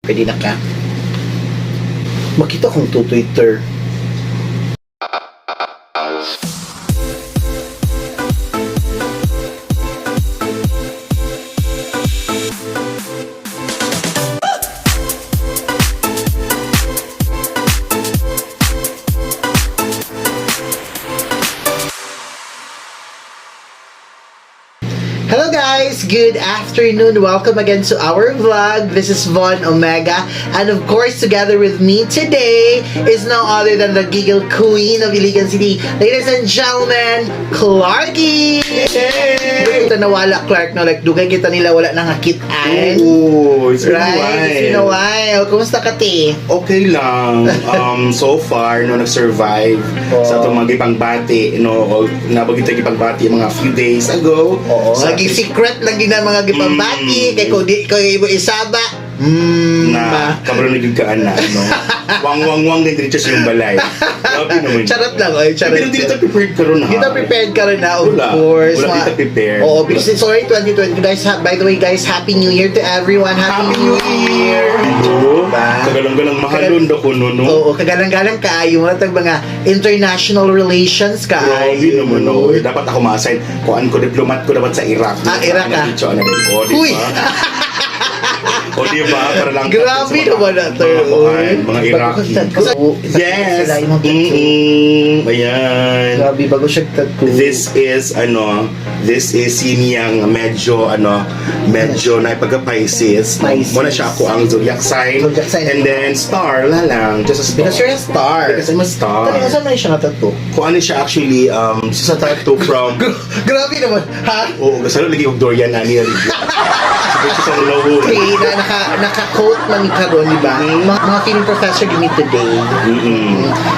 Pwede na ka. Makita kong to Twitter. Hello guys! Good afternoon! Welcome again to our vlog. This is Von Omega. And of course, together with me today is no other than the Giggle Queen of Iligan City. Ladies and gentlemen, Clarky! Hey! Kita nawala, Clark, no? Like, dugay kita nila wala nang hakitaan. Oo, it's been a Right? while. It's been a while. Kumusta ka, te? Okay lang. So far, no, nag-survive Oo. sa itong mga ipangbati, no, o nabagit tayo ipangbati mga few days ago. Oo. Sa Lagi secret lang din ang mga gipambati. Kay kung di ko ibo isaba. Na kabalo na gyud ka ana, no. Wang wang wang din diretso sa iyong balay. Grabe naman. Charot lang, oy, charot. Pero dili ta prepared karon ha. Di ta prepared ka rin na, of Wala. course. Wala, di ta prepared. Oo, because it's already 2020. Guys, by the way, guys, Happy New Year to everyone. Happy, Happy New Year! Oo. Diba? Kagalang-galang mahalon daw kuno, no. Oo, kagalang-galang kaayo. Mga tag mga international relations Grabe kaayo. naman, no. Dapat ako ma-assign. Kuan ko, diplomat ko dapat sa Iraq. Ah, Iraq, ah. Ano, ano, o, di Uy! ba? O, di ba? Para lang Grabe sa mga- naman na, mga sir. kuan, mga Iraqi. Yes! Yes! Ayan. Grabe, bago siya tattoo. This is, ano, this is yun yung medyo, ano, medyo na pagka-Pisces. Pisces. Muna siya ako ang zodiac sign. Zodiac sign. And then, star, la lang. Just a star. Because you're a star. Because I'm a star. Talaga, saan man siya na-tattoo? Kung ano siya actually, sa tattoo from Grabe naman, ha? Oo, gusto lagi og Dorian ani na review. Sabi ko sa ulo. Okay, na naka-quote man karon, di ba? Mga feeling professor give me today.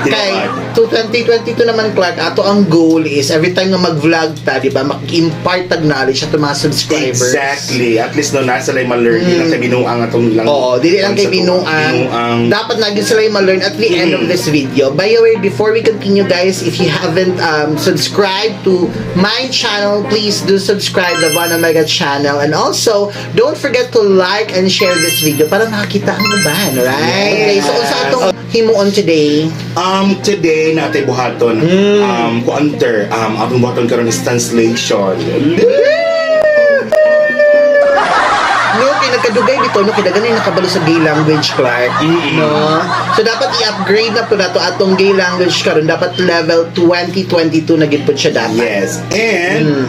Kay to 2022 naman, Clark, ato ang goal is every time nga mag-vlog ta, di ba, mag-impart tag knowledge ato mga subscribers. Exactly. At least no nasa lay ma-learn mm. Lang kay binuang atong ilang. Oo, dili lang kay sa binuang. Binuang. Dapat na gyud sila yung ma-learn at the end of this video. By the way, before we continue guys, if you haven't subscribed to my channel, please do subscribe the Von Omega channel. And also, don't forget to like and share this video para makakita ang uban, right? Okay, so unsa atong himuon today? Today natay buhaton. Kuanter, atong buhaton karon is translation. No, kay nagkadugay dito, no, kay daghan na nakabalo sa gay language, Clark. No? So, dapat i-upgrade na po nato atong gay language karon. Dapat level 2022 na gid po siya dapat. Yes. And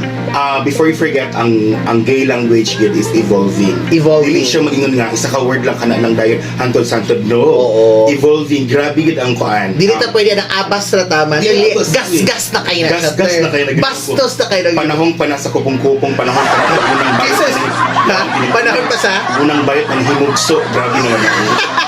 before you forget, ang gay language yun is evolving. Evolving. Dili siya maingon nga isa ka word lang kana lang dayon hantod santod no. Oo. Evolving, grabe gid ang kuan. Dili ta pwede ang abas ra tama. Dili Dili, abas, gas-gas na kayo na siya, Gas-gas sir. na kayo na Bastos na kayo na. Panahon pa na sa kupong-kupong, panahon pa na sa unang bayot. Jesus! Ha? Panahon pa sa? Unang bayot ng himugso, grabe naman ako.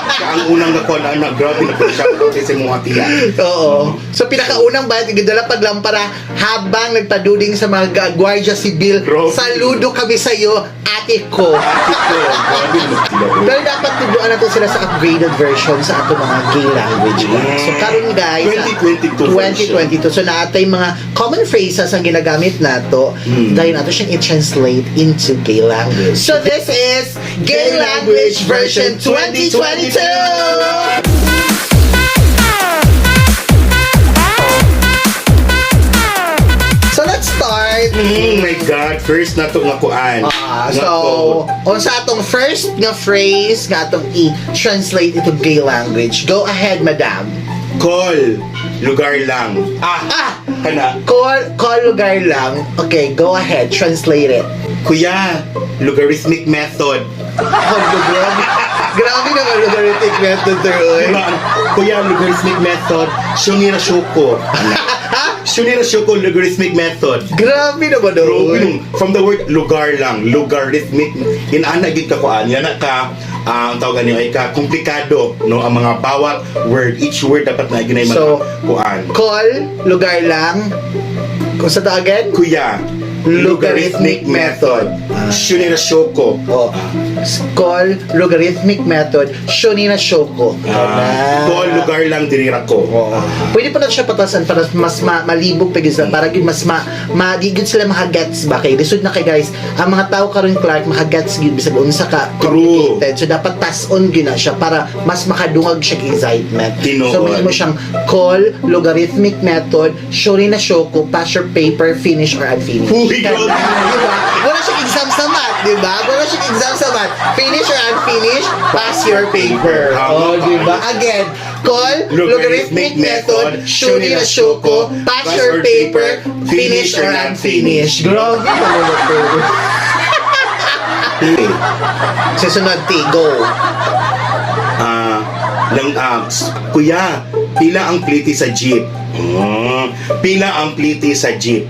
Kaya ang unang nakuha na anak, grabe na po siya. Kasi mga tiya. Oo. So pinakaunang bayot gidala paglampara habang nagpaduding sa mga Guardia Civil. Grabe. Saludo kami sa iyo, ate ko. Ate ko, grabe naman sila. Pero dapat tuduan natin sila sa upgraded version sa ato mga gay language. So karon guys, 2022 version. 2022. So naatay mga common phrases ang ginagamit nato dahil nato siyang i-translate into gay language. So this is Gay Language version 2022. So let's start. Oh my God, first na to nga kuan. Ah, Nga so, quote. unsa atong first nga phrase nga atong i-translate into gay language. Go ahead, madam. Call, lugar lang. Ah, Ah, kana. call lugar lang. Okay, go ahead, translate it. Kuya, logarithmic method. Oh, grabe. Grabe naman logarithmic method, sir. Oy. Diba? Kuya, logarithmic method. Shunira Shoko. Ha? Shunira Shoko, logarithmic method. Grabe naman, Grabe oy. from the word lugar lang, logarithmic, inana gid ka kuan, yan ka ang tawag ani ay ka komplikado no ang mga bawat word, each word dapat na ginay mga So, kuan. Call, lugar lang. Kung sa to again? Kuya, Logarithmic method. Ah. Shunira Shoko. Oh. Call logarithmic method, Shonina Shoko. Ah, call lugar lang diri ra ko. Oo. Pwede pa na siya patasan para mas malibog pa gyud sila, para gyud mas ma di gyud sila makagets ba kay lisod na kay, guys, ang mga tao karon, Clark, makagets gyud bisag unsa ka True. complicated. So dapat tas-on gyud na siya para mas makadungag siya og excitement. Tinuod. So mo siyang call logarithmic method, show na show ko, pass your paper, finish or unfinished. Uy, Kaya, grabe. di ba? Wala siyang exam sa math, di ba? Wala siyang exam sa math. Finish or unfinished, pass your paper. Tama Oh, di ba? ka. Again, call logarithmic method, Shuni na Shoko, pass your paper, finish or unfinished. Grabe naman ito. Okay. Susunod, T, go. Ah, lang kuya, pila ang pliti sa jeep? Pila ang pliti sa jeep?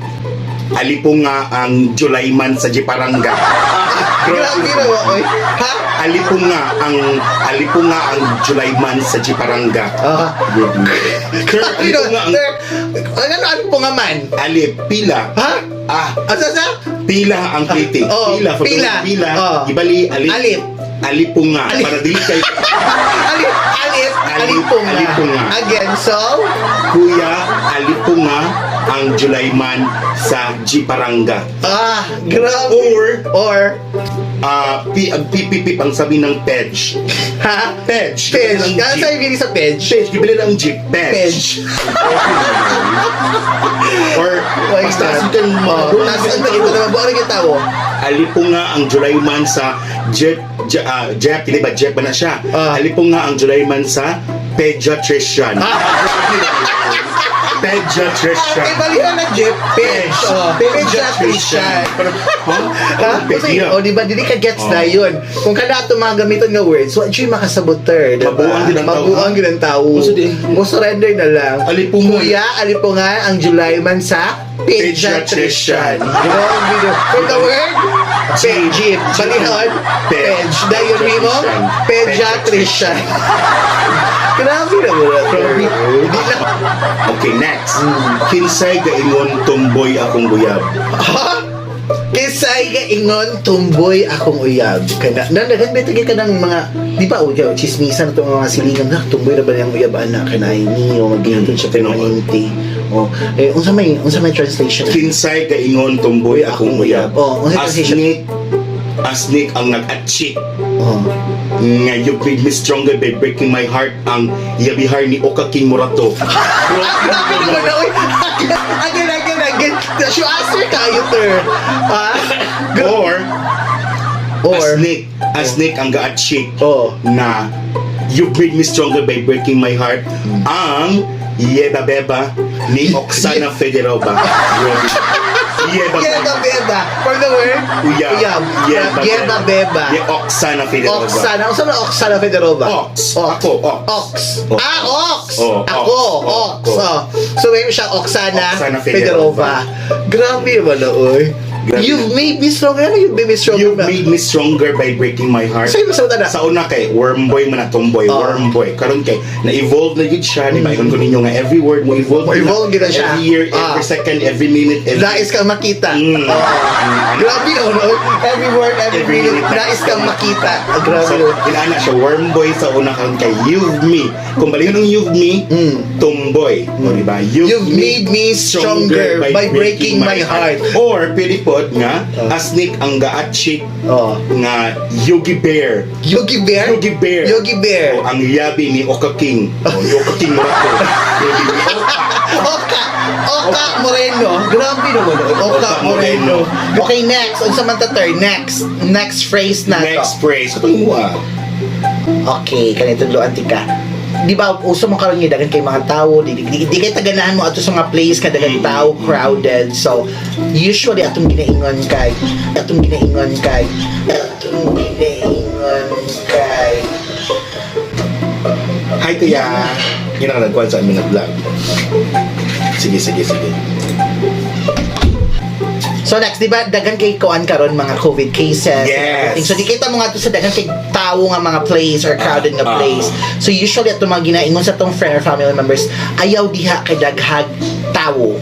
Alipo nga ang Julayman sa Jeeparanga. Grabe naman, oy. Ha? Alipo nga ang Julayman sa Jeeparanga. Ah. Sir, Grabe alipo naman. nga ang Sir, ano, ano po nga man? alip pila. Ha? Ah, Asa sa? Pila ang pliti. Oh, Pila, for pila. Pila. Oh. Ibali alip. Alip. Alipo nga Alip. para dili kay Alip, alip, Alip, alipo nga. alipo nga. Again, so? Kuya, alipo nga ang Julayman sa Jeeparanga. Ah, grabe. Or Or, P, ang PPP pang sabi ng Pej. Ha? Pej. Pej. Ang Ano jeep. sa ibig sa pej? Pej. Gibili lang ang jeep. Pej. Pej. Or, Why basta not? asin kan Oh, taas ang ito naman. Buwan ang tao. Alipo nga ang Julayman sa Jeep, Jeep, di ba Jeep ba na siya? Ah. Alipo nga ang Julayman sa pediatrician. Pediatrician. Ay, balihan na jeep. Pej. Oh, pediatrician. Pero, huh? Ha? Kasi, Pedia. o, di ba, dili ka gets Oh. na yun. Kung kada ato mga gamiton nga words, wa jud makasabot ter, di ba? Mabuang din ang tao, Mabuang ha? gid ang tao. Unsa di? Mo surrender na lang. Alipungan. Kuya, alipungan ang July man sa pediatrician. Pediatrician. Grabe no. For the word, Jeep. jeep. Balihon, Pej. pej. Dayon mo, pediatrician. Grabe na mo. Grabe. Di na. Okay, next. Kinsay gaingon tumboy akong guyab? Ha? Kisay ka ingon tumboy akong uyab. Kana na daghan ba ka ng mga, di ba, uyaw chismisan na itong mga silingan na tumboy ra ba niyang uyab ana kanay niyo magihapon siya Tinuod. permanente. Oh, eh unsa may translation? Kinsay gaingon tumboy akong uyab? Oh, unsa translation? Asnik, asnik ang nag-achik Oh. nga "You made me stronger by breaking my heart" ang yabihar ni Oka King Murato. Ah, grabe naman na, oy. Again, again, again. So answer kayo, sir. Ha? Or, Or asnik, asnik ang gaachik Oh. na "You made me stronger by breaking my heart" ang Yeba Beba ni Oksana Fedorova. Yeba Yeba Beba. beba. For the word? Uyab. Uyab. Yeba Yeba beba. Ni Oksana Fedorova. Oksana. Unsa man Oksana Fedorova? Ox. Ako, ox. Ox. Oh. Ah, Ox. Oh, Ako, ox. Ox. Oh. Oh. So, may siya Oksana, Oksana Fedorova. Fedorova. Grabe naman na, oy. Grabe. "You've made me stronger." Ano "You've made me stronger"? "You made me stronger by breaking my heart." Sa masabot na. Sa una kay worm boy man na tomboy, Oh. worm boy. Karon kay na-evolve na gid siya, di ba? Ingon ko ninyo nga every word mo evolve. Mo evolve gid na siya. Every year, every second, every minute, every Nais kang makita. Oh. Grabe no, no? Every word, every Every minute, minute. nais kang makita. Ah, grabe So, no. inana siya, worm boy sa una, karon kay "you've me." Kung baliyon ang "you've me", tomboy. O, di ba? "You've made me stronger by breaking my heart." Or, pwede pod nga, asnik ang gaachik nga Yogi Bear. Yogi Bear? Yogi Bear. Yogi Bear. O, ang yabi ni Oka King. O, Oka King Morato. Yogi Bear. Oka! Oka Moreno. Grabe naman. Oka Oka Moreno. Moreno. Okay, next. Unsa man ta turn? Next. Next phrase na to. Next phrase. Ito mo ah. Okay, kanito tudloan tika. Di ba uso mo karon nga daghan kay mga tao, di kay taganahan mo ato sa mga place ka daghan tao, crowded. So usually atong ginaingon kay atong ginaingon kay Hi, Kuya. Yun ang nagkuhan sa amin na vlog. Sige, sige, sige. So next, di ba daghan kay kuan karon mga COVID cases and everything. So di kita mo nga to sa daghan kay tao nga mga place or crowded nga place. So usually atong mga ginaingon sa tong friend or family members, ayaw diha kay daghag tawo.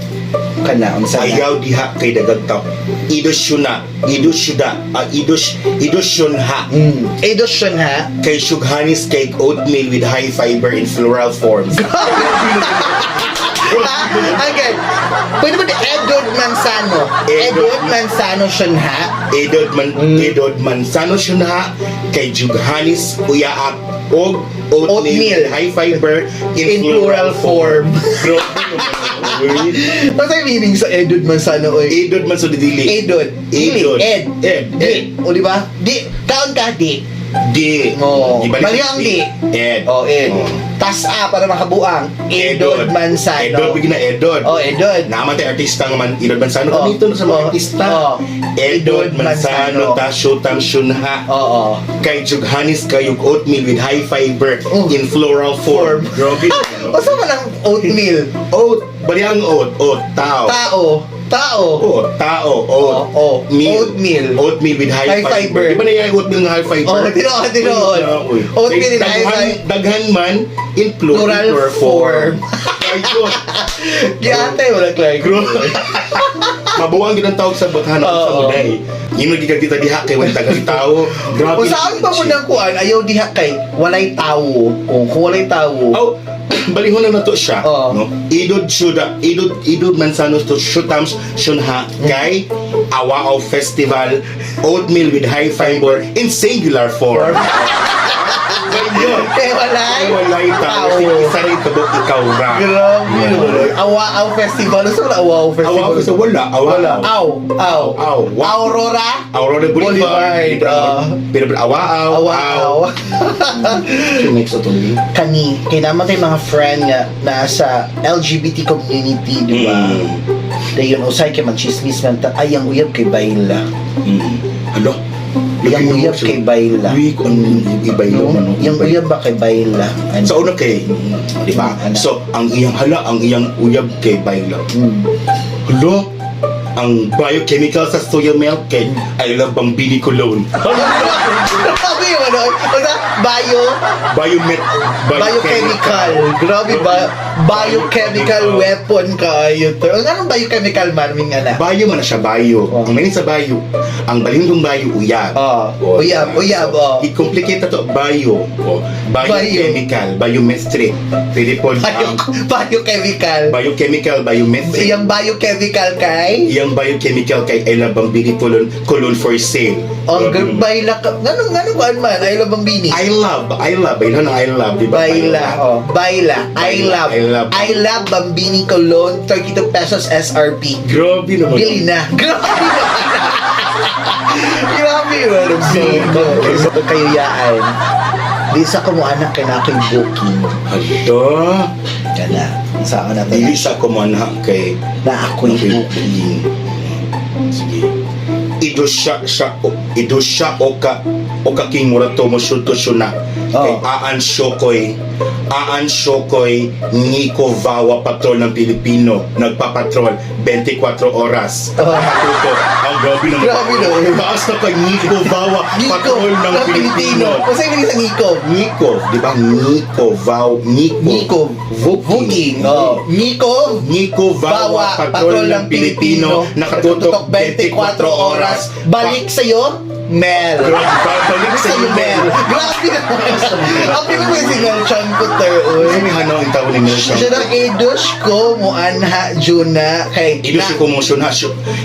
Kana unsa na? Ayaw diha kay daghang tao. Idosyon na, idosyuda, idosyon ha. Edosyon ha. Kay sughanis cake oatmeal with high fiber in floral forms. Okay. Pwede ba di Edod Manzano? Edod. Edod Manzano siya ha? Edod man edod mansano siya ha kay jughanis uyaak og oatmeal, Oatmeal. with high fiber in, In plural form. Grabe naman, oy. Ano yung meaning sa Edod Manzano? Oy? Edod man so dili. Edod. Dili. Edod. Ed. Ed. Di. Ed. O di ba? Di. Kaon ka, di. Di. Oo. Di balik Mali ang di. Ed. O, Ed. Oo. Tas A para makabuang. Edod Manzano. Edod bigyan na Edod. O, Edod. Naman tayo artista nga man Edod Manzano. Oh. Kami ito sa mga Oh. artista. Oh. Edod Edod Manzano Manzano. ta shutam shunha. Oo. Kay jughanis kayog oatmeal with high fiber Oh. in floral form. Grabe. O sa man ang oatmeal? Oat, bali ang oat, oat, tao. Tao. Tao. Oat, tao, oat. Oh, oh. Meal. Oatmeal. Oatmeal with high High fiber. fiber. Di ba na yung oatmeal nga high fiber? Oh, tinuod, tinuod. Uy, Oatmeal with high daghan, fiber. daghan man in plural, Plural form. form. Ayun. Giatay, wala Clark. Mabuang gid ang tawag sa buthan ako sa Oo. muday. Imo gigag dita diha kay wala tagang tao. Grabe. Kung saan pa mo nang kuan, ayaw diha kay walay tawo. Kung walay tawo. Oh, balihon na nato siya, Oo. no? Idod syuda, idod idod mansanos to shutams shunha kay Awao Festival oatmeal with high fiber in singular form. Ayun. Kay walay Kay walay tao. Isa rin kabuk ikaw ra. Grabe. Awaaw Festival. Ano sa wala Awaaw Festival? Awao sa wala, awao. Wala. Aw. Aw. Aw. Aurora. Aurora Boulevard. Boulevard, ah. Pero awaaw. Awaaw. Next to me. Kani, kay naman tayo mga friend nga nasa LGBT community, di ba? Dayon usay kay man chismis man ta ay ang uyab kay Bayla. Alo. Yang uyab kay Bayla. Uy, kung ibaylo No? man. no? Yung uyab ba kay Bayla? Ano? Sa una kay, di ba? Ano? So, ang iyang hala, ang iyang uyab kay Bayla. Hala, ang biochemical sa soya milk kay I love Bambini Cologne. Grabe yung ano. Basta, bio, Biomet, biochemical. Grabe ba? Biochemical weapon kayo to. Ang anong biochemical man, ming ana? Bio man na siya, bio. Oh. Ang manin sa bio, ang balindong bio, uyab. Oh, uyab, uyab, So, oh. I-complicate na to, bio. Oh, biochemical, biometric. Pwede po Bio, ang biochemical. biochemical, biometric. Yung biochemical kay? Iyang biochemical kay I love Bambini Cologne, Cologne for sale. Ang goodbye la ka. Ganun, ganun kuan man? I love Bambini. I love, I love, I love, di ba? Baila, oh. Baila. I love. I love. I love Bambini Cologne, 32 pesos SRP. Grabe naman. Bili na. Grabe naman. Grabe naman. So, kayuyaan. Di sa kumuanak kay na ako'y booking. Hala. Kana. Sa ako na to. Dili sa kumanha kay Na ako'y booking. Sige. Ido siya siya o ido siya o ka o ka king mura to mo shuto na. Kay Oh. Aan Shokoy Nico Vawa Patrol ng Pilipino nagpapatrol 24 oras. Oh. Nakatuto. Ang grabe naman. Grabe naman. Taas na kay Nico Vawa Nico, Patrol ng Pilipino. Kasi yung sa Nico. Nico, di ba? Nico Vaw, Nico. Nico. Vuking. Booking. Oh. Nico. Nico Vawa, Patrol ng Pilipino, nakatutok 24 oras. Balik sa'yo, Mel. Grabe, balik sa iyo, Mel. Grabe naman. Ang pinag si Mel Chancoter, uy. Ay, may hanaw ang tao ni Mel Siya Chancoter. na Edos ko mo anha Juna kay Ido siya kumusyon ha.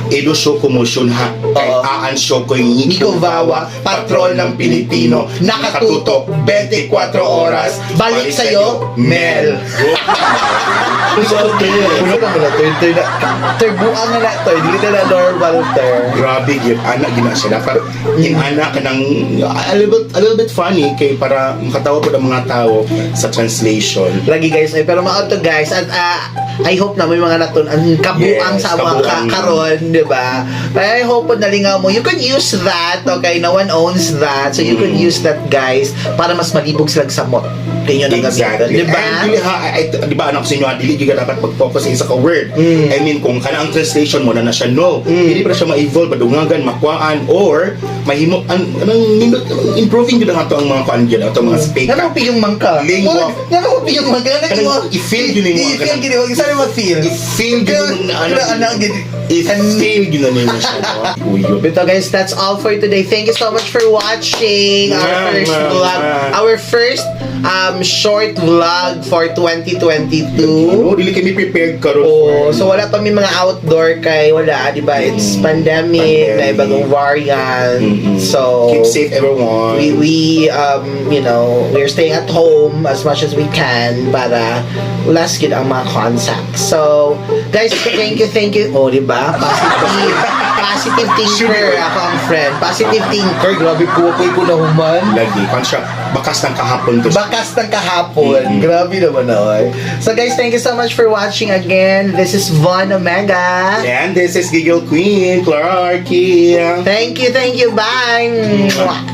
Ido siya kumusyon ha. Kay Oo. Aan Shokoy Nico Nico Vawa, Patrol ng Pilipino, nakatutok 24 oras. Balik sa'yo, Mel. Puno ka na, third, third, na, third, buang na na, third, dili na na normal, third. Grabe gyud ana gina siya dapat in ana kanang a little bit funny kay para makatawa pud ang mga tao sa translation. Lagi guys, ay, pero mao to guys at I hope na may mga natun ang kabuang Yes, sa mga kabuang. karon, di ba? Pero I hope po nalingaw mo. You can use that, okay? No one owns that. So you can use that guys para mas malibog silang samot. Kaya na gamiton, di ba? And dili ha, ay, di ba anak sa inyo, ha, dili gyud ka dapat mag-focus sa isa ka word. I mean, kung kana ang translation mo na na siya no, dili pa na siya ma-evolve, madungagan, makuhaan, or mahimo, ang, anong, nindot, improving gyud ang ato ang mga kuan gyud, ato mga speak. Nga piyong mangka. Lingua. Nga piyong mangka. Nga Kanang i-feel yun yung mga I-feel kanang- gyud mo. Sana ma-feel. I-feel gyud na ano. Ano gyud. I-feel gyud na nimo siya, no? Uyo. Ito guys, that's all for today. Thank you so much for watching our first vlog. Our first short vlog for 2022. Ano, dili kami prepared karon. Oh, so wala pa may mga outdoor kay wala, 'di ba? It's pandemic, Pandemic. na ibang variant. So Keep safe, everyone. we we're staying at home as much as we can para less gid ang mga contact. So, guys, thank you, thank you. Oh, di ba? Positive. Positive thinker ako ang friend. Positive thinker. Grabe ko ko na human. Lagi, kwan siya, bakas ng kahapon to. Bakas ng kahapon. Grabe naman oy. So guys, thank you so much for watching again. This is Von Omega. And this is Giggle Queen, Clarky. Thank you, thank you. Bye. Mwah.